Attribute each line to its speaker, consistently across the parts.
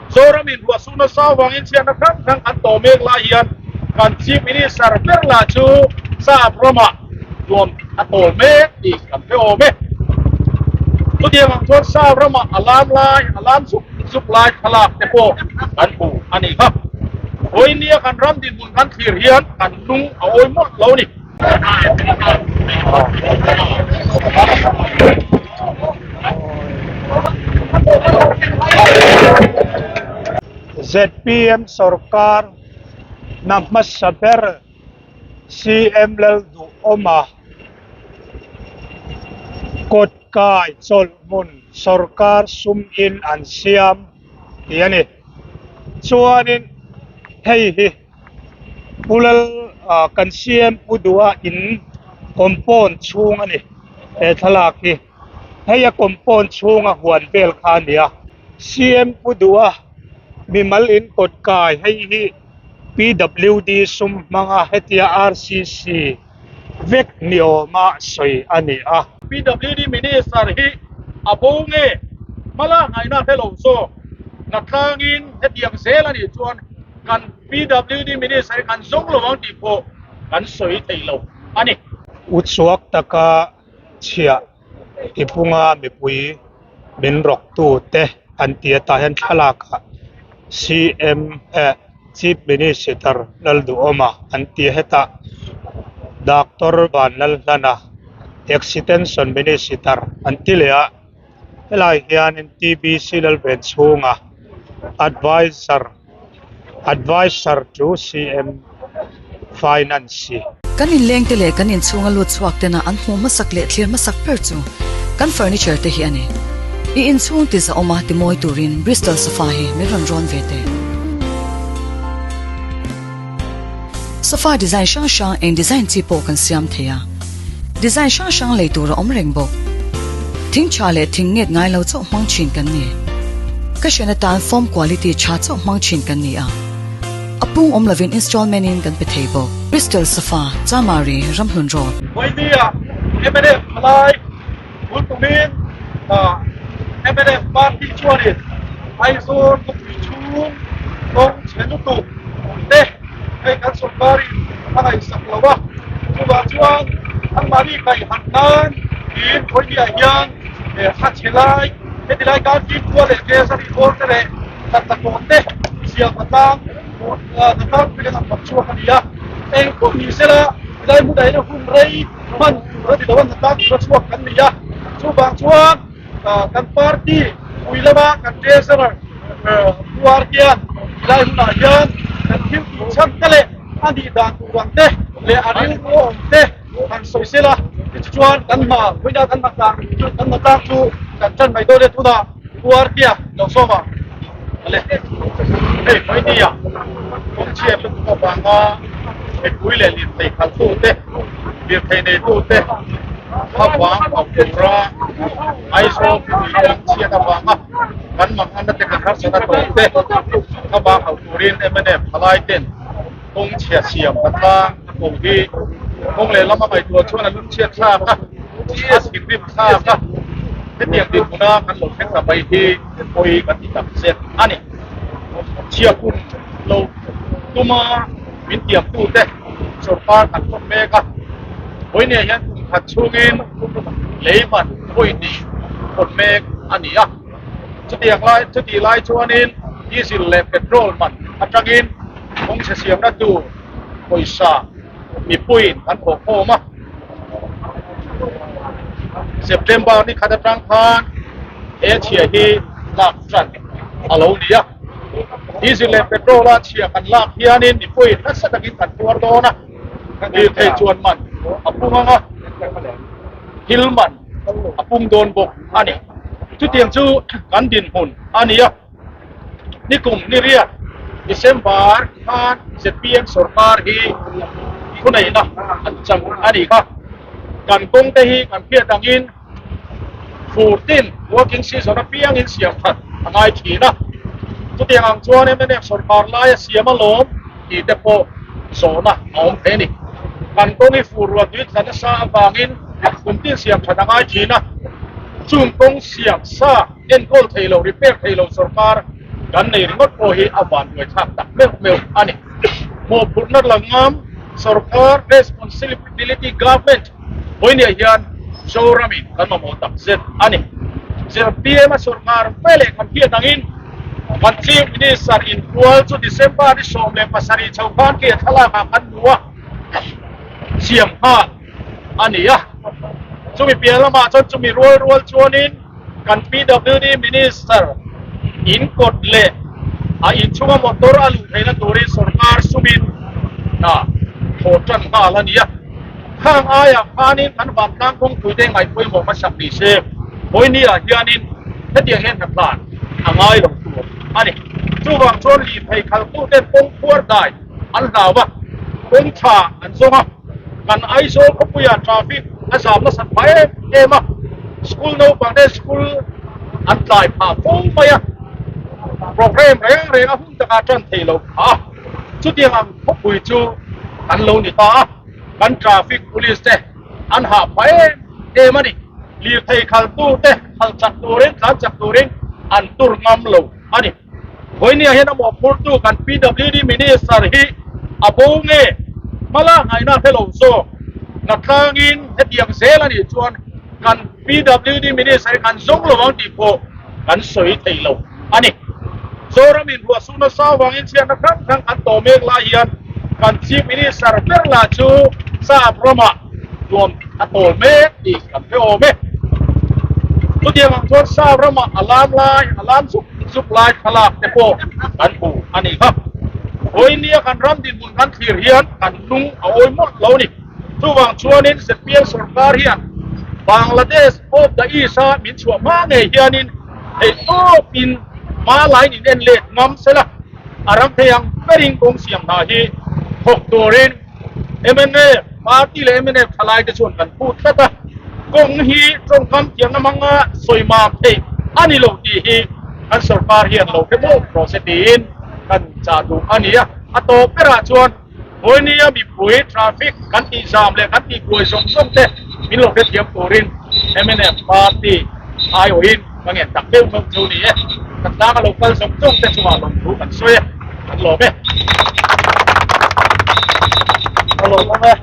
Speaker 1: Zoramin ruahsuk nasa avangin chhiatna hrang hrang an tawh mek lai hian kan Chief Minister ber lah chu Sap ramah nuam a tawl mek tih kan hre awm e. Chutiang ang chuan Sap ramah a lam lai, a lam zuk zuk lai thlalak te pawh kan hmu a nih kha. Vawinia kan ram dinhmun kan thlir hian kan lung a awi mawlh lo a ni.
Speaker 2: Zpm sorkar na hmasa ber CM Lalduhawma kawt kai chawlhhmun sorkar sum in an siam tih a ni. Chuanin hei hi. Pu Lal ah kan CM Pu Duha in compound chhung a ni he thlalak hi hei a compound chhunga huan vel kha a ni a CM Pu Duha mimal in kawt kai hei hi PWD sum hmanga hetia RCC vek ni awma sawi a ni a.
Speaker 1: PWD Minister hi a bo nge hmala ngaihna hre lo zawk Hnatlangin hetiang zel a nih chuan Kan PWD Minister hi kan zawng lo ang tih pawh kan sawi thei lo a ni.
Speaker 2: Uchuak taka chhiah tipunga mipui min rawktute an ti atah hian thlalakah CM eh Chief Minister Lalduhawma an ti a, hetah Doctor Vanlalhlana Extension Minister an ti leh a, helai hianin TBC Lalvenchhunga Adviser Adviser to CM Finance.
Speaker 3: Kan inlengte leh kan inchhunga lut chhuak tena an hmuh hmasak leh thlir hmasak ber chu kan furniture te hi a ni. I inchhung ti zahawma ti mawi turin Bristol sofa hi min rawn rawn ve teh. Sofa design hrang hrang eng design chi pawh kan siam thei a. Design hrang hrang lei tur a awm reng bawk. Thing tha leh thing nget ngai lo chauh hmang thin kan ni. Ka hrian atan foam quality tha chauh hmang thin kan ni a. A pung awm lovin installment in kan pe thei bawk. Bristol Sofa, Chamari, Ramhlun Road.
Speaker 1: Vawinia mnf thalai bul tumin mnf party chuanin Aizawl khawpui chhung kawng chhe lutuk te hei kan sorkarin a ngaihsak lo a, chuvang chuan anmahni kaihharh nan tiin vawinia hian a chhe lai heti lai kan fimkhua leh treasury bawr te leh hnathawh te siam a tlang hna tlangpui leh an hmang chhuak a ni a, eng pawh ni sela helai hmunah hian hun rei hman tur a ni lo a, hna tlangpui a chhuak kan ni a, chuvang chuan kan party pui lama kan treasurer Puar hian helai hunah hian kan thil tih chhan te leh a nih dan tur ang te leh a rilru awm te han sawi sela tichuan kan hna vawiina kan hna tlang kan hna tlang chu kan tan mai dawn e tunah Puar tia lo sawm a le hei vawinia kawngchhiat lutuk avanga mipui leh lirthei khalhtute lirthei neitute avang auh tura Aizawl khawpui kawngchhiat avanga kan manganna te kan harsatna tawh te avang auh turin mnf thalai ten kawngchhia siam a tlang a ko hi kawng lehlam a ngaihtuah chuan a lungchhiat thlak a, a thinrim thlak a, hetiang dinhmuna kan lo thleng ta mai hi pawi kan ti tak zet a ni. Chhia hun lo tuma min tiamtute sorkar kan tawn mek a, vawinia hian kum khat chhungin lei man vawi hnih hawn mek a ni a. Chutiang lai chutih lai chuanin diesel leh petrol man atangin kawngchhe siamna tur pawisa mipuiin an thawh khawm a. September ni khat atang khan he chhia hi lak tan a lo ni a. Diesel leh petrol a chhia kan lak hianin mipuiin nasa takin kan tuar dawn a. Lirthei chuan man a pung ang a, thil man a pung dawn bawk a ni. Chutiang chu kan dinhmun a ni a, nikum ni riat December khan zpm sorkar hi thuneihna an chang a ni kha. Kan kawng te hi kan hriat angin fur tin working season apiangin siam that a ngai thin a. Chutiang ang chuan mnf sorkar laia siam alawm tih te pawh zawhna a awm thei a ni. Kan kawng hi fur ruah tui tla nasa avangin kum tin siam that a ngai thin a, chung kawng siam sa enkawl thei lo, repair thei lo sorkar kan nei ringawt pawh hi a vanduai thlak tak meuh meuh a ni. Mawhphurhna la ngam sorkar responsibility government vawinia hian Zoramin kan mamawh tak zet a ni. ZPM a sorkar ve leh kan hriat angin kan Chief Minister inpual chu December ni 17 chho khan khi a thlalak ah kan hmu a, siam nghal a ni a. Chumi piah lamah chuan chumi rual rual chuanin kan PWD Minister in kawt leh a inchhunga motor a luh theihna turin sorkar sumin hna thawh tan nghal a ni a. Khang aiah khanin kan vantlang kawngpui te ngaihpawimawh hmasak ni se, Vawinia hianin hetiang hian hna tlan a ngai lo tur a ni. Chuvang chuan lirthei khalhtuten kawng phuar dai an hlau a, kawng tha an zawng a, kan Aizawl khawpuia traffic a zam nasat phah em em a, school naupang te school an tlai phah fo mai a, programme reng reng a hun takah tan thei lo phah a, chutiang ang khawpui chu kan lo ni ta a, kan traffic police te an hah phah em em a ni. Lirthei khaltu te khalh chak turin, tlan chak turin an tur ngam lo a ni. Vawinia hian a mawhphurtu kan PWD Minister hi a bo nge hmala ngaihna hre lo zawk natlangin hetiang zel a nih chuan kan PWD Minister hi kan zawng lo ang tih pawh kan sawi thei lo a ni. Zoramin ruahsuk nasa avangin chhiatna hrang hrang kan tawh mek lai hian kan Chief Minister ber lah chu Sap ramah nuam a tawl mek tih kan hre awm e. Chutiang ang chuan Sap ramah a lam lai, a lam zuk zuk lai thlalak te pawh kan hmu a ni kha. Vawinia kan ram dinhmun kan thlir hian kan lung a awi mawlh lo ni. Chuvang chuanin ZPM sorkar hian Bangladesh of the East a min chhuah hma ngei hianin theih tawpin hma lain in en let ngam sela a ram thei ang berin kawng siam hna hi thawk turin mnf party leh mnf thalai te chuan kan phut tlat a, kawng hi tawngkam thiamna hmanga sawi mam theih a ni lo tih hi kan sorkar hian lo hre mawlh rawh se tiin kan chah duh a ni a, a tawp berah chuan Vawinia mipui traffic kan tih zam leh kan tih buai zawng zawng te min lo hrethiam turin mnf party aiawhin ka ngen tak deuh meuh chu ni e. Kan tlanga lo kal zawng zawng te chungah lawmthu kan sawi e, kan lawm e.
Speaker 4: Ka lawm awm e.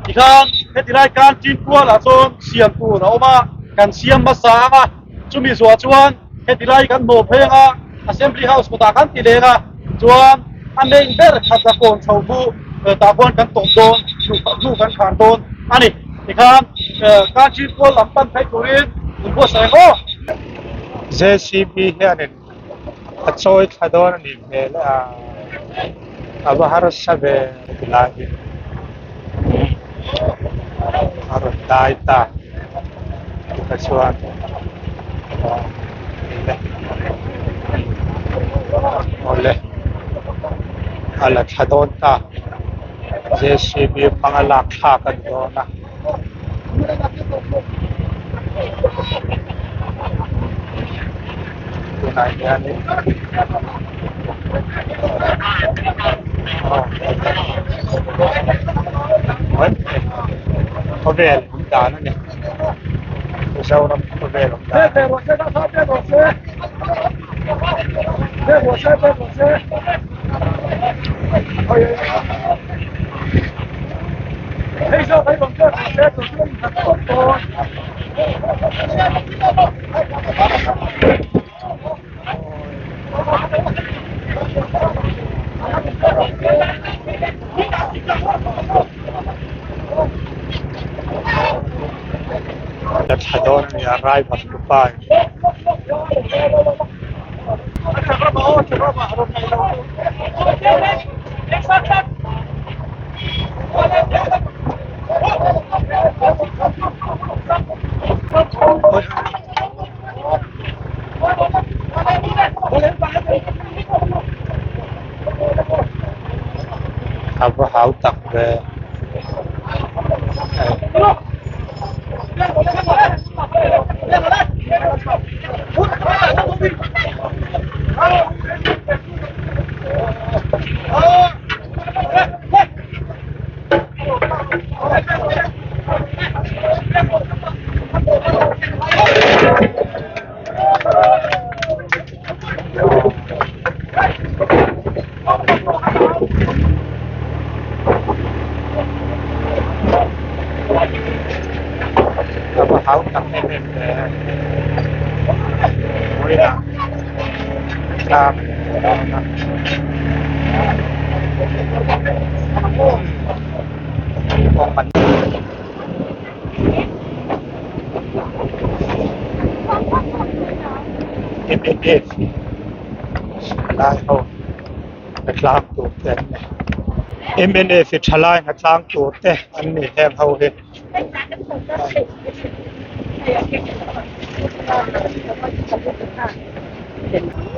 Speaker 4: Tikhan heti lai khan Chinpualah chuan siam tur a awm a, kan siam hmasa ang a, Chumi zuah chuan heti lai kan hmuh phei anga Assembly House kawtah kan ti leng a, chuan a main ber khat a kawn chho chu tah khuan kan tawp dawn, hnu kan khar dawn a ni. Tikhan Kanchi pual lam pan phei turin min buatsaih ang aw.
Speaker 2: JCB hianin a chawi thla dawn a nih hmel a, a va harsa ve ti lai hi a rawn dai ta tikha chuan awle a la thla dawn ta JCB hmanga lak thlak a ni dawn a. Tunah hianin khawvel awm dan a ni Mizoram khawvel awm dan a ni. La tha dawn a ni a driver tupa in. A va hau tak ve. hnatlang an nei dawn a. Kawng an mnf thalai ho hnatlang tur te an ni. Mnf thalai hnatlang tur te an ni heng ho hi.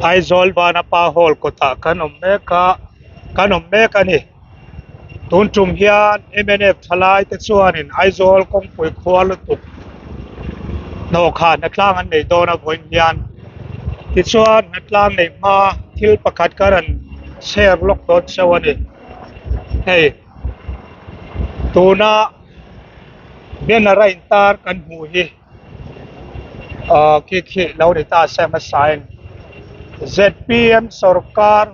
Speaker 2: Aizawl Vanapa Hall kawtah kan awm mek a kan awm mek a ni. Tun tum hian mnf thalai te chuanin Aizawl kawngpui khua lutuk hnawhkha hnatlang an nei dawn a vawiin hian tichuan hnatlang neih hma thil pakhat ka rawn share lawk dawn cheu a ni hei. Tuna banner a intar kan hmuh hi ahh khi khi lo ni ta se hmasain zpm sawrkar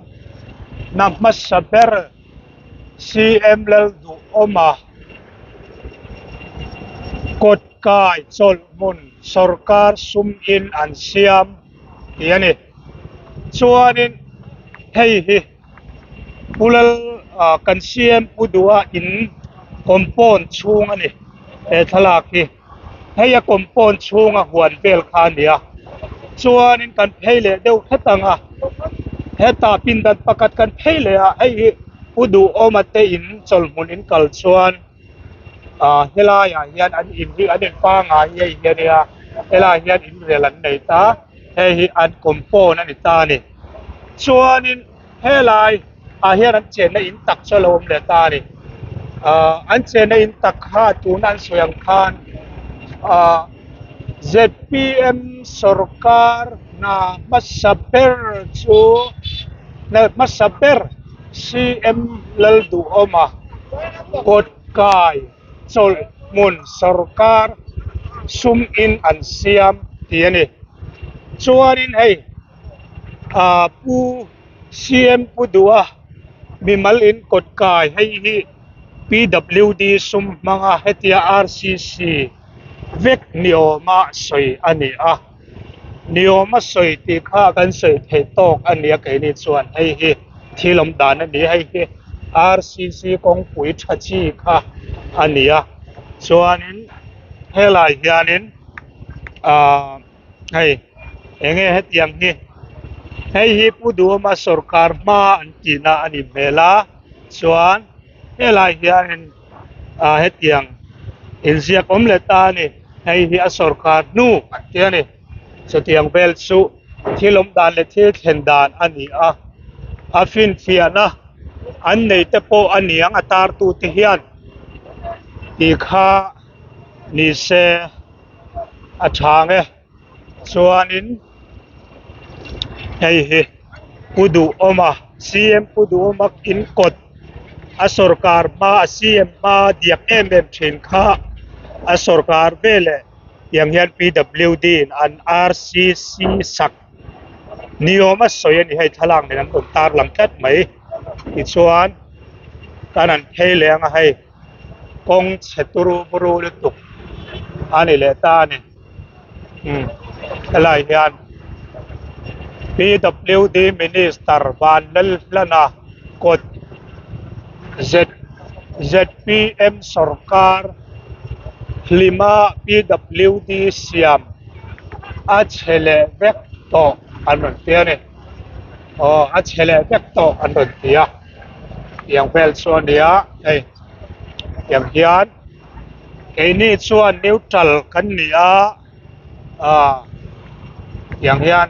Speaker 2: na hmasa ber cm Lalduhawma kawt kai chawlh hmun sawrkar sum in an siam tih a ni chuanin hei hi. Pu Lal ah kan CM Pu Duha in compound chhung a ni he thlalak hi hei a compound chhunga huan vel kha a ni a chuanin kan phei leh deuh hret ang a hetah pindan pakhat kan phei leh a hei hi Pu Duhawma te in chawlhmun in kal chuan ah helaiah hian an in hi an in pangai hei hi a nia helaiah hian in rel an nei ta hei hi an compound a ni ta a ni chuanin helai ah hian an chenna in tak chu a lo awm leh ta a ni ah an chenna in tak kha tuna an sawi ang khan ah zpm sawrkar hna hmasa ber chu hna hmasa ber cm Lalduhawma kawt kai chawlh hmun sawrkar sum in an siam tih a ni chuanin hei ah pu cm pu duha mimal in kawt kai hei hi pwd sum hmanga hetia rcc vek ni awma sawi a ni a ni awma sawi tih kha kan sawi theih tawk a ni a keini chuan hei hi thil awm dan a ni hei hi rcc kawngpui tha chi kha a ni a chuanin helai hianin ahh hei eng nge hetiang hi hei hi Pu Duhawma sawrkar hma an tihna a ni hmel a chuan helai hianin ah hetiang inziak awm leh ta a ni hei hi a sawrkar hnu an ti a ni chutiang vel chu thil awm dan leh thil thlen dan a ni a a finfiahna an nei te pawh a niang a tar tu te hian tih kha ni se a tha ang e chuanin hei hi Pu Duhawma CM Pu Duhawma in kawt a sawrkar hma a CM hma diak em em thin kha a sawrkar veleh tiang hian PWD in an RCC sak ni awm a sawi a ni hei thlalak nen an rawn tar lang tlat mai tichuan kan han phei leh ang a hei. Kawng chhe turu buru lutuk a ni leh ta a ni umm helai hian PWD Minister Vanlalhlana kawt Z zpm sawrkar hlima PWD siam a chhe leh vek tawh an rawn ti a ni aw a chhe leh vek tawh an rawn ti a. Tiang vel chu a nia hei tiang hian keini chuan neutral kan ni a ah tiang hian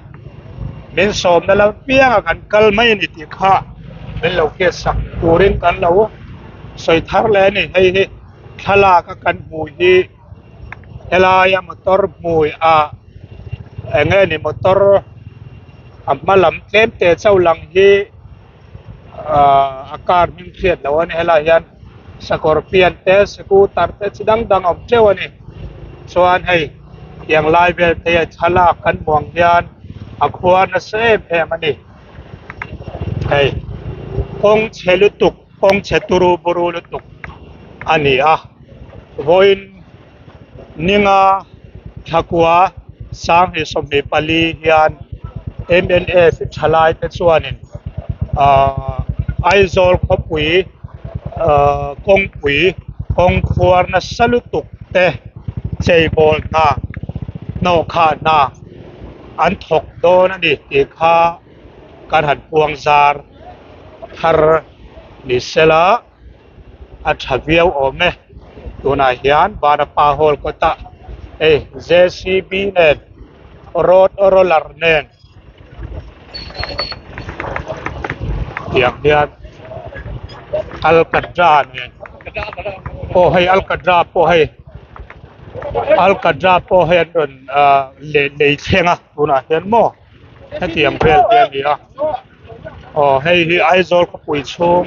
Speaker 2: min sawmna lam pianga kan kal mai a ni tih kha min lo hriat sak turin kan lo sawi thar leh a ni hei hi thlalak a kan hmuh hi helaia motor hmui ah eng nge ni motor a hma lam tlem te chauh lang hi. Ahh a car hming hriat loh a ni helaiah hian sakawr pian te scooter te chi dang dang a awm teuh a ni chuan hei tiang lai vel te hian thlalak kan hmuh ang hian a khua nasa em em a ni hei kawng chhe lutuk kawng chhe turu buru lutuk a ni a vawiin ninga thla kua sanghnih 24 hian. MNF thalai te chuanin ahh Aizawl khawpui ahh kawngpui kawng khuar nasa lutuk te cheibawl hna hnawhkhah hna an thawk dawn a ni tih kha kan han puang zar thar ni sela a tha viau awm e tunah hian Vanapa hall kawtah hei J C B nen road roller nen tiang hian alkatra nen aw hei alkatra pawh hei alkatra pawh hei an rawn ah leh lei thleng a tunah hian maw hetiang vel hi a ni a aw hei hi Aizawl khawpui chhung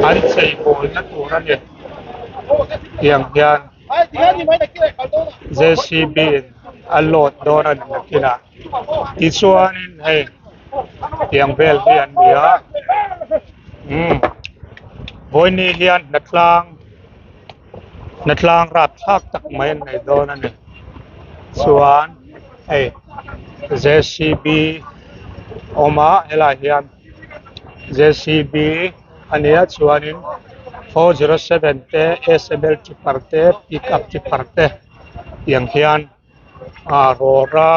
Speaker 2: an chei bawlna tur a ni tiang hian J C B in a load dawn a ni nakinah tichuanin hei tiang vel hi an ni a umm vawiini hian hnatlang hnatlang rapthlak tak mai an nei dawn a ni chuan hei J C B awm a helaiah hian J C B a nia chuanin 407 te S M L tipper te pick up tipper te tiang hian a rawra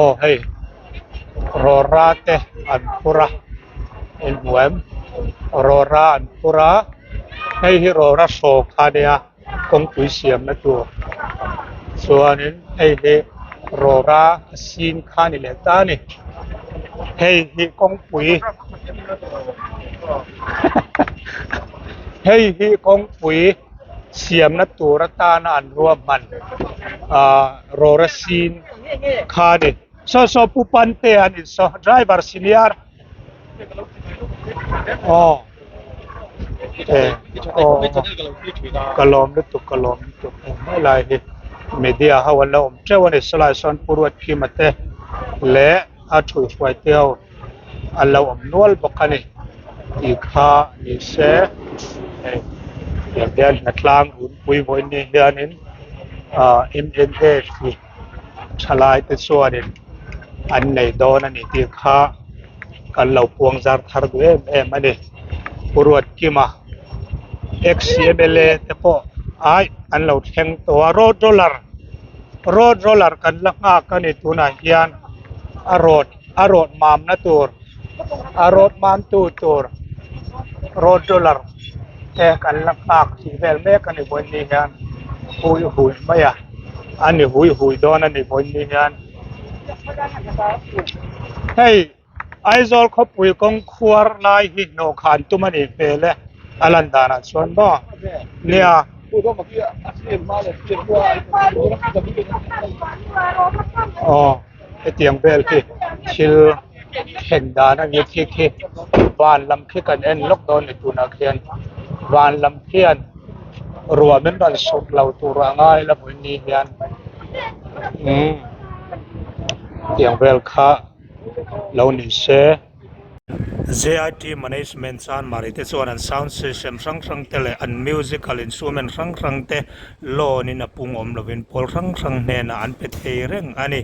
Speaker 2: aw hei rawra te an phur a in hmu em rawra an phur a hei hi rawra hraw kha a nia kawngpui siamna tur chuanin hei hi rawra a sin kha a ni leh ta a ni hei hi kawngpui hei hi kawngpui. Siamna tur atana an ruahman ah rawra sin kha a ni. Saw saw Pu Pante an in saw driver senior aw eh aw ka lawm lutuk ka lawm lutuk helai hi media ho an lo awm teuh a ni sawlai sawn Pu Ruatkima te leh a thuihhruai te ho an lo awm nual bawk a ni tih kha ni se hei tiang hian hnatlang runpui vawiin ni hianin ah M N F hi thalai te chuanin an nei dawn a ni tih kha kan lo puang zar thar duh em em a ni Pu Ruatkima ex M L A te pawh ai an lo thleng tawh a road roller road roller kan la nghak a ni tunah hian a road a rawt mamna tur a rawt mamtu tur road roller te kan la nghak tih vel mek a ni vawiin ni hian hui hui mai a a ni hui hui dawn a ni vawiin ni hian hei Aizawl khawpui kawng khuar lai hi hnawhkhan tum a nih hmel e a lan danah chuan maw nia. Aw. Hetiang vel hi thil thlen dan a ni khi khi van lam khi kan en lawk dawn ni tunah khian van lam khian ruah min rawn suk lo tur a ngai la vawiin ni hian umm tiang vel kha lo ni se. JIT Management Chanmari te chuan an sound system hrang hrang te leh an musical instrument hrang hrang te loan in a pung awm lovin pawl hrang hrang hnenah an pe thei reng a ni.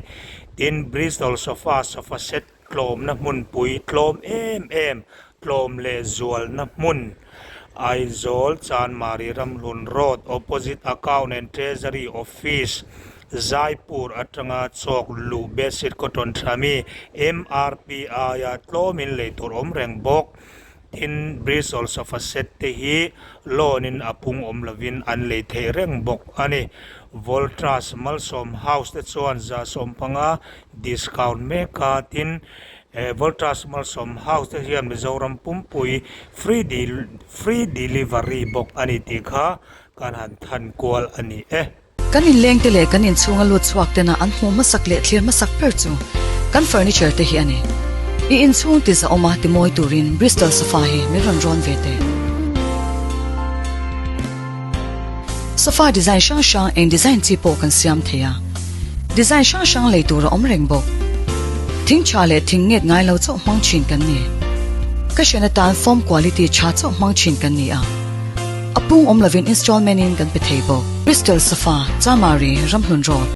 Speaker 2: Tin, Bristol sofa, sofa set tlawmna hmunpui tlawm em em, tlawm leh zualna hmun, Aizawl Chanmari Ramhlun Road opposite Account and Treasury Office, Jaipur atanga chawk luh bedsheet cotton tha mi MRP aia tlawmin lei tur awm reng bawk. Tin, Bristol sofa set te hi loan in a pung awm lovin an lei thei reng bawk a ni. Voltas Malsawm House te chuan 75 discount mek a, tin, Voltas Malsawm House te hian Mizoram pumpui free free delivery bawk a ni tih kha kan han than kual a ni e.
Speaker 3: Kan inlengte leh kan inchhunga lut chhuak tena an hmuh hmasak leh thlir hmasak ber chu kan furniture te hi a ni. I inchhung ti zahawma ti mawi turin Bristol sofa hi min rawn rawn ve teh. Sofa design hrang hrang eng design chi pawh kan siam thei a, design hrang hrang lei tur a awm reng bawk. Thing tha leh thing nget ngai lo chauh hmang thin kan ni. Ka hriat atan foam quality tha chauh hmang thin kan ni a. A pung awm lovin installment in kan pe thei bawk. Bristol Sofa, Chamari, Ramhlun Road.